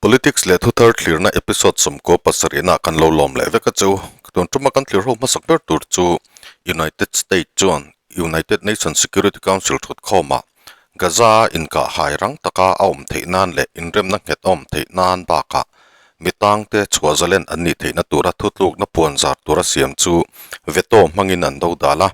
Politics leh thuthar thlirna episode 17 ah kan lo lawm leh vek a chu. Tun tuma kan thlir ho hmasak ber tur chu United State chuan United Nations Security Council thutkhawmah Gaza inkah hai rang taka a awm theih nan leh inremna nghet a awm theih nan bakah mi tangte chhuah zalen an nih theihna tura thutlukna puan zar tura siam chu veto hmangin an do dal a.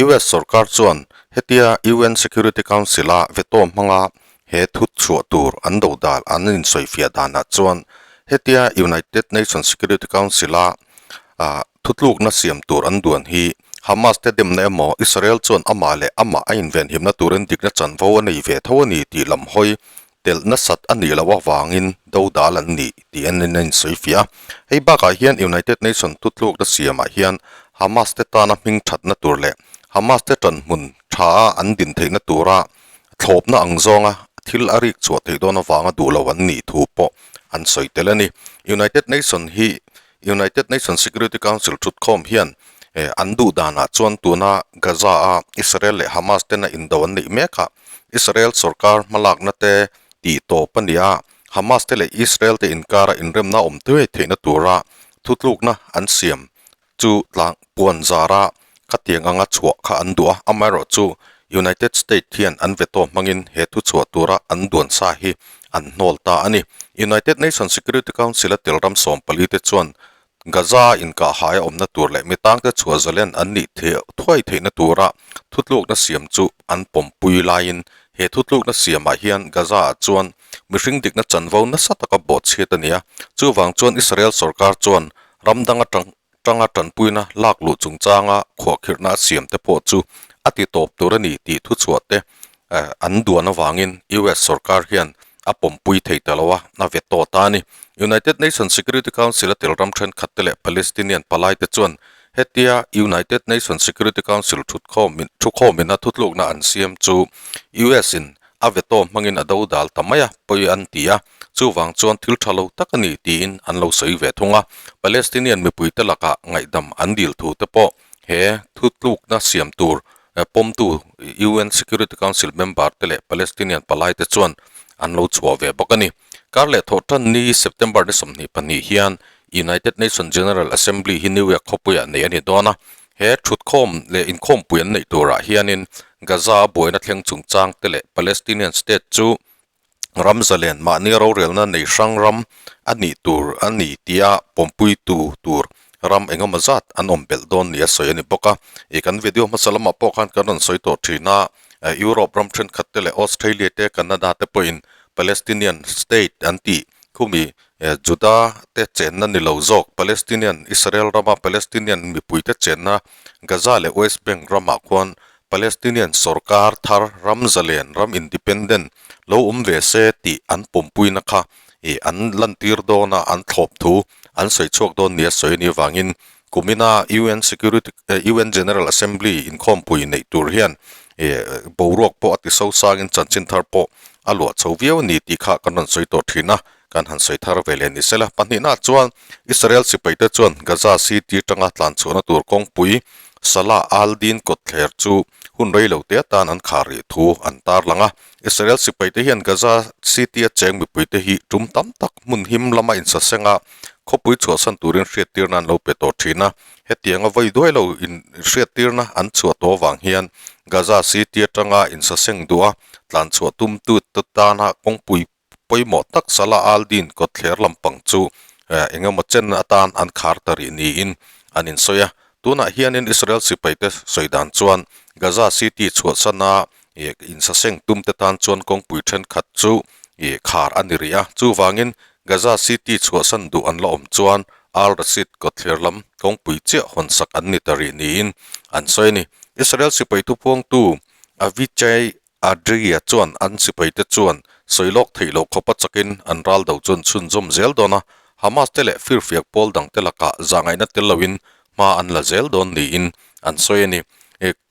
US sorkar chuan hetia UN Security Council-a veto hmanga He thut chhuah tur an do dan an insawifiah danah chuan hetia United Nations Security Council-a thutlukna siam tur an duan hi Hamas te demna emaw Israel chuan amah leh amah a invenhimna turin dikna chanvo a nei ve tho a ni tih lam hawi telh nasat a nih loh avangin do dal an ni tih an insawifiah a. Hei bakah hian United Nations thutlukna siamah hian Hamas te tana hming thatna tur leh Hamas te tanhmun tha a an din theihna tura Thlawpna ang zawnga thil a rik chhuah theih dawn avanga duh lo an nih thu pawh an sawi tel a ni. United Nation hi United Nations Security Council thutkhawm hian an duh danah chuan tuna Gaza-a Israel leh Hamas tena indo an neih mek a, Israel sorkar hmalakna te tih tawp a ni a, Hamas te leh Israel te inkara inremna awm thuai theihna tura thutlukna an siam chu tlang puan zara khatiang anga chhuah kha an duh a, amaherawhchu United State hian an veto hmangin he thu chhuah tura an duan sa hi an hnawl ta a ni. United Nations Security Council a tel ram 14 te chuan Gaza inkah haia awmna tur leh mi tangte chhuah zalen an nih thuai theihna tura thutlukna siam chu an pawmpui laiin he thutlukna siamah hian Gaza ah chuan mihring dikna chanvo nasa taka bawhchhiat a ni a, chuvang chuan Israel sorkar chuan Ram dang atang tanga tanpuina lak luh chungchanga khuahkhirhna a siam te pawh chu a ti tawp tur a ni tih thuchhuah te an duan avangin US sorkar hian a pawmpui thei ta lo a, a ve tawh ta a ni. United Nations Security Council a tel ram thenkhat te leh Palestinian palai te chuan hetia United Nations Security Council thukhawmin a thutlukna an siam chu US in A veto hmangin a do dal ta mai a, pawi an ti a, chuvang chuan thil tha lo tak a ni tiin an lo sawi ve thung a. Palestinian mipuite lakah ngaihdam an dil thu te pawh he thutlukna siam tur pawmtu UN Security Council member te leh Palestinian palai te chuan an lo chhuah ve bawk a ni. Kar leh thawh tan ni September ni 22 hian United Nations General Assembly hi New York khawpuiah neih a ni dawn a, He thutkhawm leh inkhawmpui an neih turah hianin Gaza a buaina thleng chungchang te leh Palestinian state chu ram zalen mahni rorelna nei hrang ram a nih tur a ni tia pawmpuitu tur ram engemaw zat an awm belh dawn nia sawi a ni bawk a. Ih kan video hmasa lamah pawh khan kan rawn sawi tawh thin a, Europe ram thenkhat te leh Australia te Canada te pawhin Palestinian state an tih khumi Juda te chenna ni lo zawk Palestinian, Israel rama Palestinian mipuite chenna Gaza leh West Bank ramah khuan Palestinian sorkar thar ram zalen, ram independent lo awm ve se tih an pawmpuina kha ih an lantir dawn a, an thlawp thu an sawi chhuak dawn nia sawi a nih avangin kumina UN Security UN General Assembly inkhawmpui neih tur hian ih boruak pawh a ti sosangin chanchin thar pawh a luah chho viau a ni tih kha kan rawn sawi tawh thin a. Kan han sawi thar ve leh ni sela. Pahnihna chuan Israel sipaite chuan Gaza City atanga tlanchhuahna tur kawngpui Salah al-Din kawtthler chu hun rei lo te atan an khar rih thu an tarlang a. Israel sipaite hian Gaza City a cheng mipuite hi tum tam tak hmun him lama insaseng a, khawpui chhuahsan turin hriattirna an lo pe tawh thin a. Hetianga vawi duai lo inhriattirna an chhuah tawh avang hian Gaza City atanga insaseng duh a tlanchhuah tumtute tana kawngpui Pawimawh tak Salah al-Din kawtthler lampang chu eng emaw chen atan an khar ta rih niin an insawi a. Tunah hianin Israel sipaite sawi dan chuan Gaza City chhuahsana insaseng tumte tan chuan kawngpui thenkhat chu khar a ni rih a. Chuvangin Gaza City chhuahsan duh an la awm chuan Al-Rashid kawtthler lam kawngpui chiah hawnsak an ni ta rih niin an sawi a ni. Israel sipai thupuangtu Avichai Adria chuan an sipaite chuan sawi lawk theih loh khawpa chakin an ral do chuan chhunzawm zel dawn a, Hamas te leh firfiak pawl dangte lakah zahngaihna tel loin hma an la zel dawn niin an sawi a ni.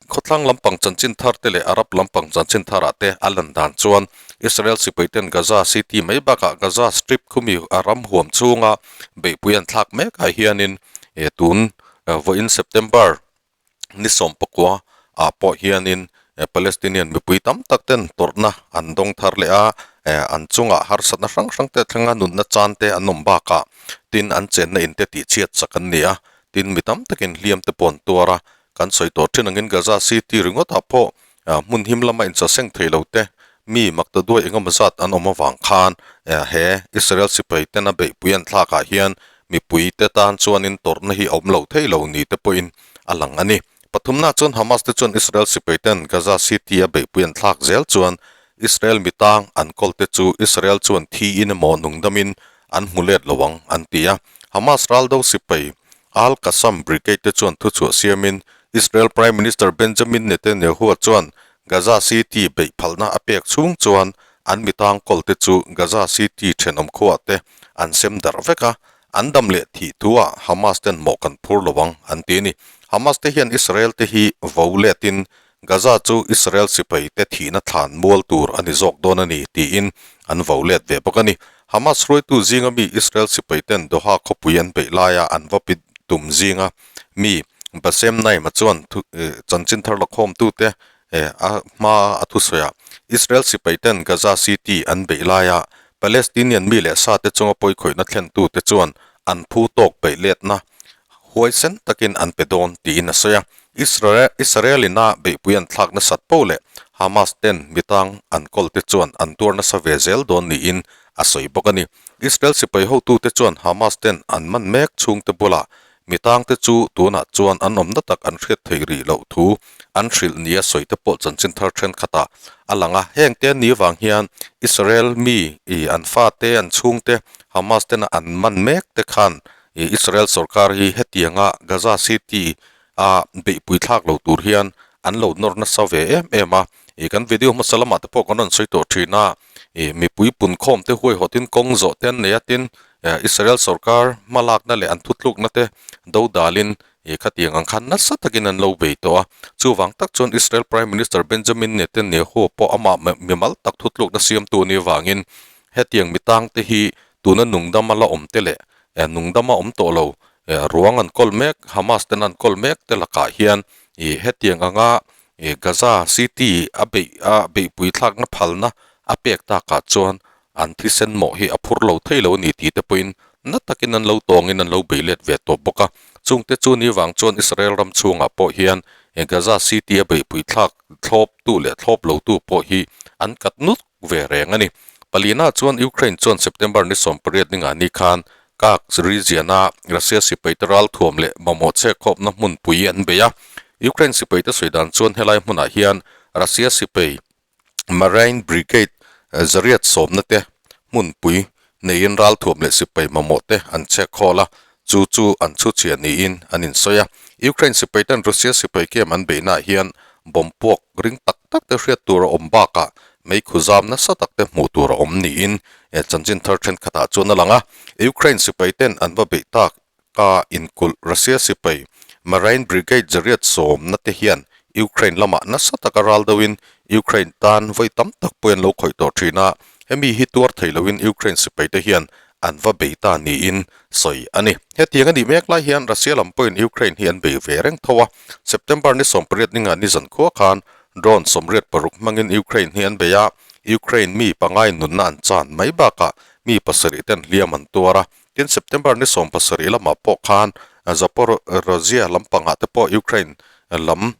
Khawthlang lampang chanchin thar te leh Arab lampang chanchin tharah te a lan dan chuan Israel sipaiten Gaza City mai bakah Gaza Strip khumi a ram huam chhunga beihpui an thlak mekah hianin tun vawiin September Ni 19 ah pawh hianin Palestinian mipui tam tak ten tawrhna an dawng thar leh a, An chungah harsatna hrang hrang te thlenga nunna chan te an awm bakah tin an chenna in te tihchhiat chak an ni a, tin mi tam takin hliam te pawh an tuar a. Kan sawi tawh thin angin Gaza City ringawtah pawh hmun him lama insaseng thei lo te mi makta duai engemaw zat an awm avang khan he Israel sipai tena beihpui an thlakah hian mipui te tan chuanin tawrhna hi a awm lo thei lo ni te pawhin a lang a ni. Pathumna chuan Hamas te chuan Israel sipai ten Gaza City a beihpui an thlak zel chuan Israel mitang an kawl te chu Israel chuan thiin emaw nungdamin an hmu let lo ang an ti a. Hamas raldo sipai Al Qassam Brigade te chuan thuchhuah siamin Israel Prime Minister Benjamin Netanyahu chuan Gaza City beih phalna a pek chhung chuan an mitang kawl te chu Gaza City thenawm khuah te an sem darh vek a, an dam leh thih thuah Hamas ten mawh kan phur lo ang an ti a ni. Hamas te hian Israel te hi vo letin Gaza chu Israel sipai te thihna thlan mual tur a ni zawk dawn a ni tiin an vo let ve bawk a ni. Hamas hruaitu zinga mi Israel sipai ten Doha khawpui an beih laia an va pi tum zinga mi Bassem Naim-a chuan chanchin thar lakhawmtute a hma a thusawi a, Israel sipai ten Gaza City an beih laia Palestinian mi leh sa te chunga pawikhawihna thlentute chuan an phu tawk beih letna huaisen takin an pe dawn tiin a sawi a. Israel Israel ina beihpui an thlak nasat poh leh Hamas ten mitang an kawl te chuan an tuar nasa ve zel dawn niin a sawi bawk a ni. Israel sipai hotute chuan Hamas ten an man mek chhungte bulah mitang te chu tunah chuan an awmna tak an hriat theih rih loh thu an hrilh nia sawi te pawh chanchin thar thenkhatah a lang a. Heng te ni vang hian Israel mi ih an fate an chhungte Hamas tena an man mek te khan ih Israel sorkar hi hetianga Gaza City a beihpui thlak lo tur hian an lo nawr nasa ve em em a, ih kan video hmasa lamah te pawh kan rawn sawi tawh thin a, ih mipui punkhawm te huaihawtin kawng zawh te an nei a tin Israel sorkar hmalakna leh an thutlukna te do dalin ih khatiang ang khan nasa takin an lo bei tawh a, chuvang tak chuan Israel Prime Minister Benjamin Netanyahu pawh amah mimal tak thutlukna siamtu a nih avangin hetiang mitang te hi tuna nungdama la awm te leh nungdama awm tawh lo Ruang an kawl mek, Hamas ten an kawl mek te lakah hian ih hetiang anga ih Gaza City a beih a beihpui thlakna phalna a pek takah chuan an thisen mawh hi a phur lo thei lo a ni tih te pawhin na takin an lo tawngin an lo bei let ve tawp bawk a. Chungte chu ni vang chuan Israel ram chhungah pawh hian Gaza City a beihpui thlak thlawptu leh thlawp lotu pawh hi an kat nut ve reng a ni. Palina chuan Ukraine chuan September ni 18 ninga ni khan Kak region-a Russia sipaite ralthuam leh mamawh chhekkhawpna hmunpui an bei a. Ukraine sipaite sawi dan chuan helai hmunah hian Russia sipai Marine Brigade zariat sawmna te hmunpui neiin ralthuam leh sipai mamawh te an chhekhawl a, chu chu an chhuchhia niin an insawi a. Ukraine sipaiten Russia sipai camp an beihnaah hian bomb puak ring tak tak te hriat tur a awm bakah meikhu zam nasa tak te hmuh tur a awm niin chanchin thar thenkhatah chuan a lang a. Ukraine sipai ten an va beih tak a inkulh Russia sipai Marine Brigade zariat sawmna te hian Ukraine lamah nasa taka ral deuhin Ukraine tan vawi tam tak pawh an lo khawih tawh thin a, hemi hi tuar thei loin Ukraine sipai te hian an va bei ta niin sawi a ni. Hetiang a nih mek lai hian Russia lam pawhin Ukraine hi an bei ve reng tho a, September ni 18 ninga ni zankhua khan drone 86 hmangin Ukraine hi an bei a, Ukraine mi pangai nunna an chan mai bakah mi pasarih ten hliam an tuar a, tin September ni 17 lamah pawh khan Zaporozhye lampangah te pawh Ukraine lam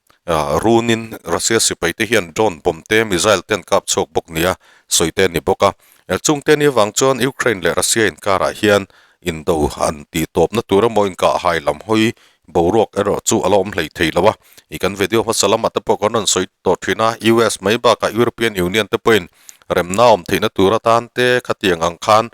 runin Russia sipai te hian drone bomb te missile te an kap chhuak bawk nia sawi te a ni bawk a. Chungte ni avang chuan Ukraine leh Russia inkarah hian indo han tih tawpna tur emaw inkahhai lam hawi boruak erawh chu a la awm hlei thei lo a. I kan video hmasa lamah te pawh kan rawn sawi tawh thin a, US mai bakah European Union te pawhin remna awm theihna tur atan te khatiang ang khan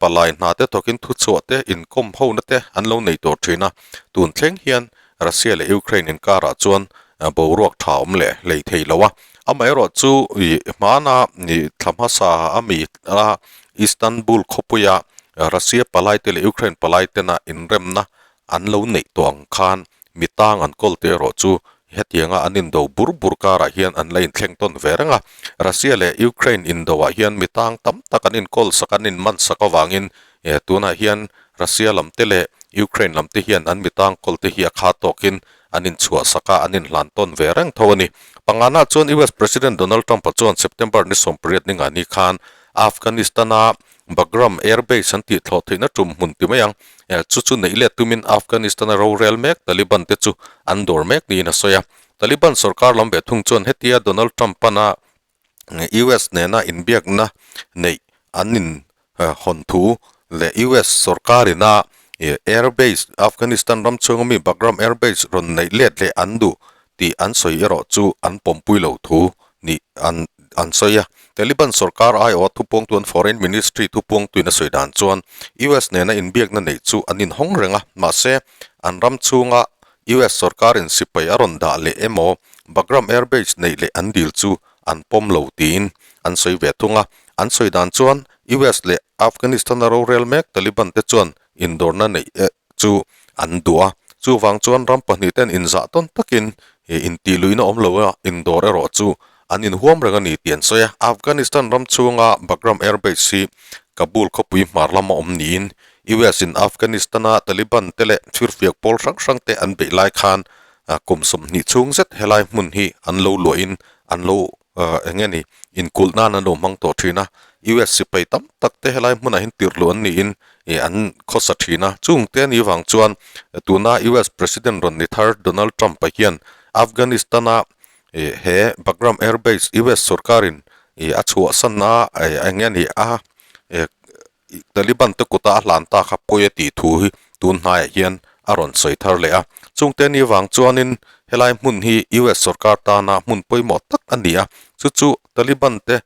palai hna te thawkin thuchhuah te inkawm hona te an lo nei tawh thin a. Tun thleng hian Russia leh Ukraine inkarah chuan boruak tha awm leh hlei thei lo a. Amaherawhchu ih hmana ih thla hmasa a mi a Istanbul khawpuia Russia palai te leh Ukraine palai tena inremna an lo neih tawh ang khan mi tang an kawl te erawh chu hetianga an indo bur bur karah hian an la inthleng tawn ve reng a. Russia leh Ukraine indoah hian mi tang tam tak an inkawl sak an inman sak avangin tunah hian Russia lam te leh Ukraine lam te hian an mi tang kawl te hi a kha tawkin an inchhuah sak a, an inhlan tawn ve reng tho a ni. Pangana chuan US President Donald Trump-a chuan September ni 18 ninga ni khan Afghanistan-a Bagram Air Base an tih thlawh theihna tum hmun ti mai ang. Chu chu neih let tumin Afghanistan-a rorel mek Taliban te chu an dawr mek niin a sawi a. Taliban sorkar lam ve thung chuan hetia Donald Trump-ana US nena inbiakna neih an in hawn thu leh US sorkarina Air Base Afghanistan ram chhunga mi Bagram Air Base rawn neih let leh an duh tih an sawi erawh chu an pawmpui lo thu nih an an sawi a. Taliban sorkar aiawha thupuangtu an Foreign Ministry thupuangtuin a sawi dan chuan US nena inbiakna neih chu an inhawng reng a, mahse an ram chhunga US sorkarin sipai a rawn dah leh emaw Bagram Air Base neih leh an dil chu an pawm lo tiin an sawi ve thung a. An sawi dan chuan US leh Afghanistan-a rorel mek Taliban te chuan indawrna neih chu an duh a, chuvang chuan ram pahnih ten inzah tawn takin intihluihna awm lo a indawr erawh chu an inhuam reng a ni tih an sawi a. Afghanistan ram chhunga Bagram Air Base hi Kabul khawpui hmar lama awm niin US in Afghanistan-a Taliban te leh firfiak pawl hrang hrang te an beih lai khan kum 20 chhung zet helai hmun hi an lo luahin an lo Eng nge ni, inkulh nan an lo hmang tawh thin a, US sipai tam tak te helai hmunah hian tirhluh an niin an khawsa thin a, chung te anih vang chuan tuna US President rawn ni thar Donald Trump-a hian Afghanistan-a he Bagram Air Base US sorkarin a chhuahsan a, eng nge ni a Taliban te kuta a hlan ta kha pawi a tih thu hi tun hnaiah hian a rawn sawi thar leh a. Chungte ni vang chuanin helai hmun hi US sorkar tana hmun pawimawh tak a ni a, chu chu Taliban te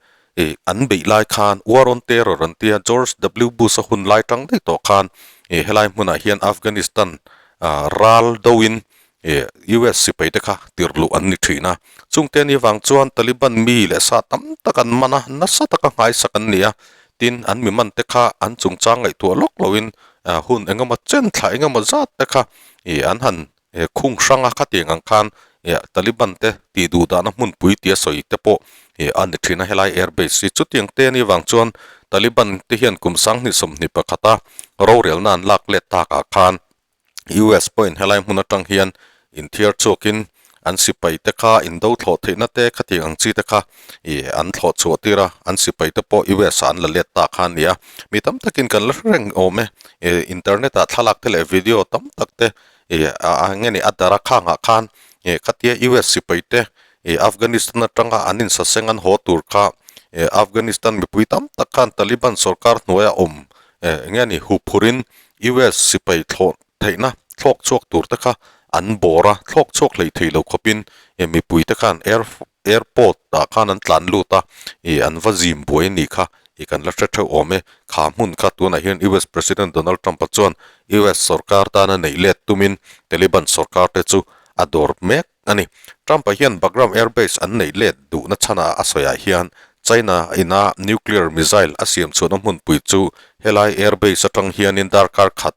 an beih lai khan War on Terror an tia George W Bush a hun lai tang daih tawh khan helai hmunah hian Afghanistan ral doin US sipai te kha tirhluh an ni thin a. Chungte ni vang chuan Taliban mi leh sa tam tak an man a, nasa taka nghaisak an ni a. Tin, an mi man te kha an chungchang ngaihtuah lawk loin hun engemaw chen thla engemaw zat te kha an han khung hrang a. Khatiang ang khan Taliban te tih duh dahna hmunpui tia sawi te pawh a ni thin a helai air base hi. Chutiang te ni vang chuan Taliban te hian kum 2021 a rorelna an lak let takah khan US pawhin helai hmun atang hian inthiar chhuakin an sipai te kha indo thlawh theihna te khatiang ang chi te kha ih an thlawh chhuah tir a, an sipai te pawh US ah an la let ta kha a ni a. Mi tam takin kan la hre reng awm e, ih internet ah thlalak te leh video tam tak te ih a eng nge ni a dara khangah khan ih khatia US sipai te ih Afghanistan atanga an insaseng an haw tur kha ih Afghanistan mipui tam tak khan Taliban sorkar hnuaia awm eng nge ni huphurhin US sipai thlawh theihna thlawk chhuak tur te kha an bawr a, thlawk chhuak hlei thei lo khawpin mipui te khan air airport ah khan an tlan lut a, ih an va zim buai a nih kha ih kan la hre theuh awm e. Kha hmun kha tunah hian US President Donald Trump-a chuan US sorkar tana neih let tumin Taliban sorkar te chu a dawr mek a ni. Trump-a hian Bagram Air Base an neih let duhna chhana a sawiah hian China ina nuclear missile a siam chhuahna hmunpui chu helai air base atang hianin darkar khat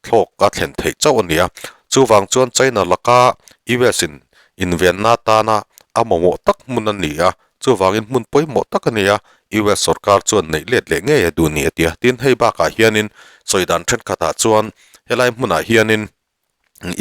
thlawk a thlen theih chauh a ni a. Chuvang chuan China laka US in invenna atana a mamawh tak hmun a ni a, chuvangin hmun pawimawh tak a ni a, US sorkar chuan neih let leh ngei a duh ni a ti a. Tin, hei bakah hianin sawi dan thenkhatah chuan helai hmunah hianin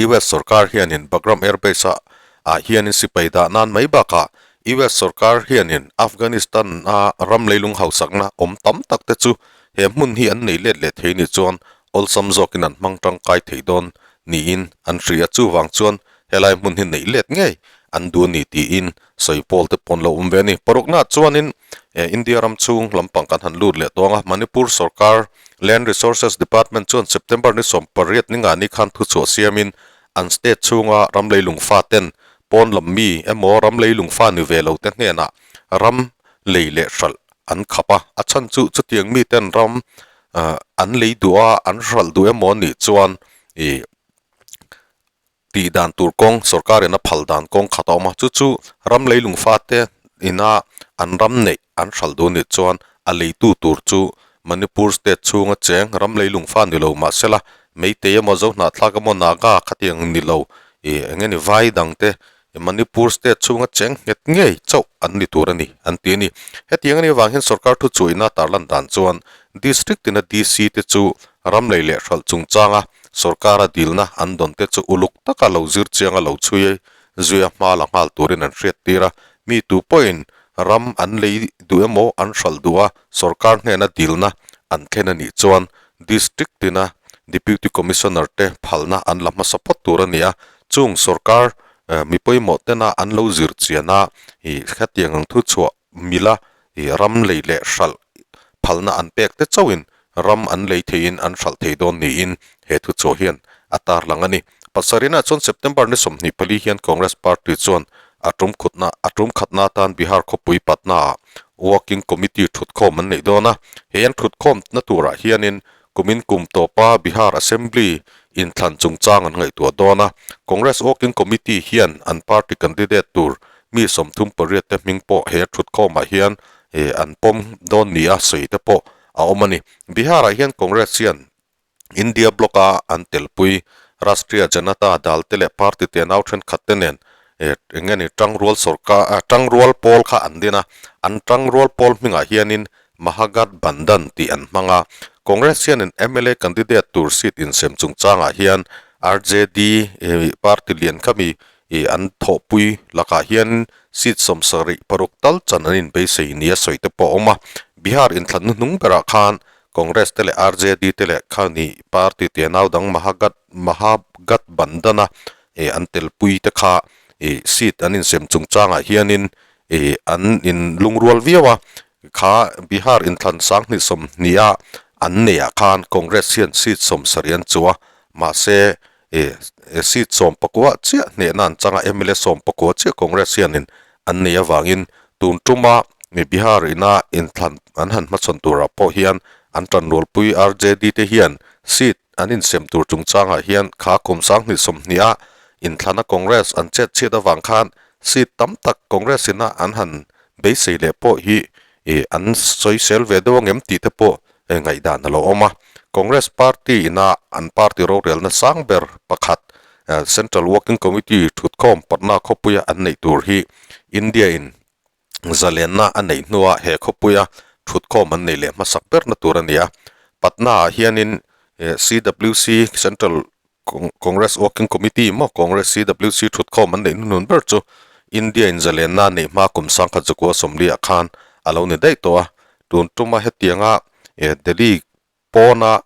US sorkar hianin Bagram Air Base ah ah hianin sipai dah nan mai bakah US sorkar hianin Afghanistan a ram leilung hausakna awm tam tak te chu he hmun hi an nei let leh thei ni chuan awlsam zawkin an hmang tangkai thei dawn niin an hria. Chuvang chuan helai hmun hi neih let ngei an duh a ni tiin sawi pawl te pawn lo awm ve a ni. Paruknaah chuanin India ram chhung lampang kan han lut leh tawng a, Manipur sorkar Land Resources Department chuan September ni 18 ni ngah ni khan thuchhuah siamin an state chhunga ram leilung fa ten pawn lam mi emaw ram leilung fa ni ve lo te hnenah ram lei leh hralh an khap a, a chhan chu chutiang mi ten ram an lei duh a an hralh duh emaw nih chuan ih Tih dan tur kawng sorkarin a phal dan kawng khat a awm a, chu chu ram leilung fate ina an ram neih an hralh duh nih chuan a leitu tur chu Manipur state chhunga cheng ram leilung fa ni lo mahsela Meitei emaw Zohnahthlak emaw Naga khatiang ni lo ih eng nge ni vai dangte Manipur state chhunga cheng nghet ngei chauh an ni tur a ni an ti a ni. Hetiang anih avang hian sorkar thu chuaina tarlan dan chuan district tina DC te chu ram lei leh hralh chungchanga sorkara dilna an dawn te chu uluk taka lo zir chianga lo chhui zuia hma la nghal turin an hriat tir a, mi tu pawhin ram an lei duh emaw an hralh duh a, sorkar hnena dilna an thlen a nih chuan District tina Deputy Commissioner te phalna an la hmasa phawt tur a ni a, chung sorkar mi pawimawh tena an lo zir chian a, ih hetiang ang thu chhuah mila ih ram lei leh hralh phalna an pek te chauhin ram an lei theiin an hralh thei dawn niin he thu chhuah hian a tarlang a ni. Pasarihna chuan September ni 24 hian Congress Party chuan a tum khutna a tum khatna atan Bihar khawpui Patna-ah Working Committee thutkhawm an neih dawn a. He an thutkhawmna turah hianin kumin kum tawpa Bihar Assembly inthlan chungchang an ngaihtuah dawn a. Congress Working Committee hian an party candidate tur mi 38 te hming pawh he thutkhawmah hian an pawm dawn nia sawi te pawh a awm a ni. Bihar-ah hian Congress hian India block-a an telpui Rashtriya Janata Dal te leh party tenau thenkhat te nen eng nge ni tangrual sorkar tangrual pawl kha an din a, an tangrual pawl hmingah hianin Mahagathbandhan tih an hmang a. Congress hianin mla candidate tur seat insem chungchangah hian RJD party lian khami an thawhpui lakah hian seat 76 tal chan an inbeisei nia sawi te pawh a awm a. Bihar inthlan hnuhnung berah khan Congress te leh RJD te leh khani party tenau dang Mahagat Mahagathbandhan-a eh an telpui te kha eh seat an insem chungchangah hianin eh an in lungrual viau a, kha Bihar inthlan 2020 a an neihah khan Congress hian seat 70 an chu a, mahse eh seat 19 chiah hnehna an chang a, mla 19 chiah Congress hianin an nei avangin tun tuma mi Bihar ina inthlan an han hmachhawn turah pawh hian an tanrualpui RJD te hian seat an insem tur chungchangah hian kha kum 2020 a inthlana Congress an chet chhiat avang khan seat tam tak Congress ina an han beisei leh pawh hi ih an sawisel ve deuh angem tih te pawh ngaihdan a lo awm a. Congress party ina an party rorelna sang ber pakhat Central Working Committee thutkhawm Patna khawpuia an neih tur hi India in zalenna a neih hnua he khawpuia thutkhawm an neih leh hmasak berna tur a ni a. Patna ah hianin CWC Central Congress Working Committee maw Congress CWC thutkhawm an neih hnuhnun ber chu India in zalenna a neih hma kum 1940 ah khan a lo ni daih tawh a. Tun tuma hetianga Delhi pawna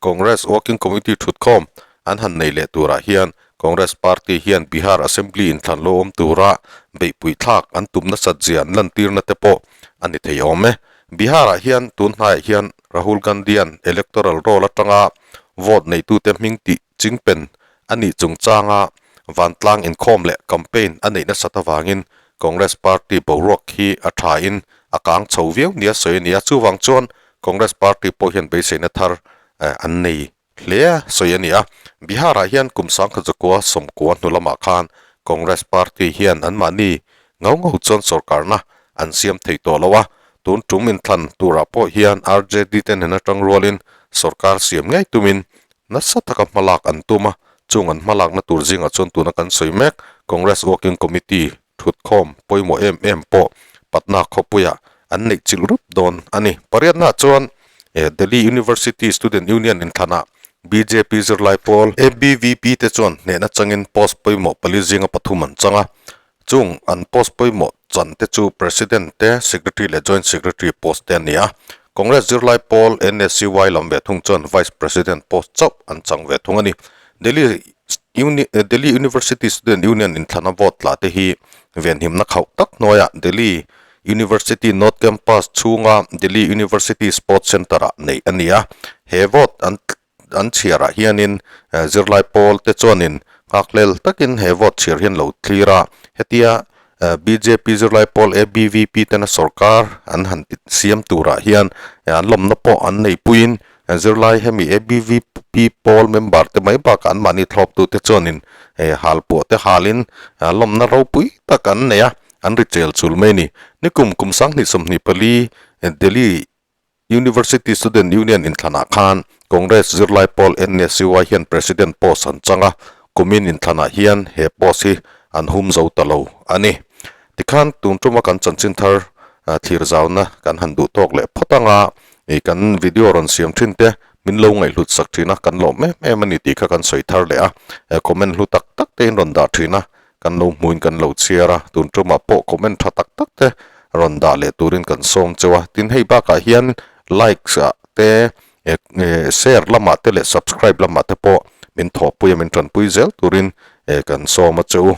Congress Working Committee thutkhawm an han nei leh turah hian Congress Party hian Bihar Assembly inthlan lo awm tura beihpui thlak an tum nasat zia an lantirna te pawh a ni thei awm e. Bihar-ah hian tun hnaiah hian Rahul Gandhi-a'n electoral roll atanga vote neitute hming tih chingpen a nih chungchanga vantlang inkhawm leh campaign a neih nasat avangin Congress party boruak hi a thain a kang chho viau nia sawi a ni a. Chuvang chuan Congress party pawh hian beiseina thar an nei hle a sawi a ni a. Bihar-ah hian kum 1990 hnu lamah khan Congress party hian anmahni ngau ngau chuan sorkarna an siam thei tawh lo a, tun tum inthlan turah pawh hian RJD te nen atang rualin sorkar siam ngei tumin nasa taka hmalak an tum a, chung an hmalakna tur zingah chuan tuna kan sawi mek Congress Working Committee thutkhawm pawimawh em em pawh Patna khawpuiah an neih chilh rup dawn a ni. Pariatnaah chuan Delhi University Student Union inthlanah bjp zirlai pawl ABVP te chuan hnehna changin post pawimawh pali zinga pathum an chang a, chung an post pawimawh chan te chu President te, Secretary leh Joint Secretary post te a ni a. Congress zirlai pawl NSUI lam ve thung chuan Vice President post chauh an chang ve thung a ni. Delhi Delhi University Student Union inthlana vote tla te hi venhimna khauh tak hnuaiah Delhi University North Campus chhunga Delhi University Sports Centre-ah neih a ni a. He vote an an chhiarah hianin zirlai pawl te chuanin nghakhlel takin he vote chhiar hian lo thlir a. Hetia bjp zirlai pawl ABVP tena sorkar an han siam turah hian an lawmna pawh an neipuiin zirlai hemi ABVP pawl member te mai bakah anmahni thlawptute chuanin halpuah te halin lawmna ropui tak an nei a, an ri chel chul mai a ni. Nikum kum 2024 Delhi University Student Union inthlanah khan Congress zirlai pawl NSUI hian President post an chang a, kumin inthlanah hian he post hi an hum zo ta lo a ni. Tikhan tun tuma kan chanchin thar thlir zauna kan han duh tawk leh phawt anga ih kan video rawn siam thin te min lo ngaihhlut sak thin a, kan lawm em em a ni tih kha kan sawi thar leh a, comment hlu tak tak te in rawn dah thin a, kan lo hmuin kan lo chhiar a, tun tumah pawh comment tha tak tak te rawn dah leh turin kan sawm cheu a. Tin, hei bakah hian likes ah te, share lamah te leh subscribe lamah te pawh min thawhpui a, min tanpui zel turin kan sawm a che u.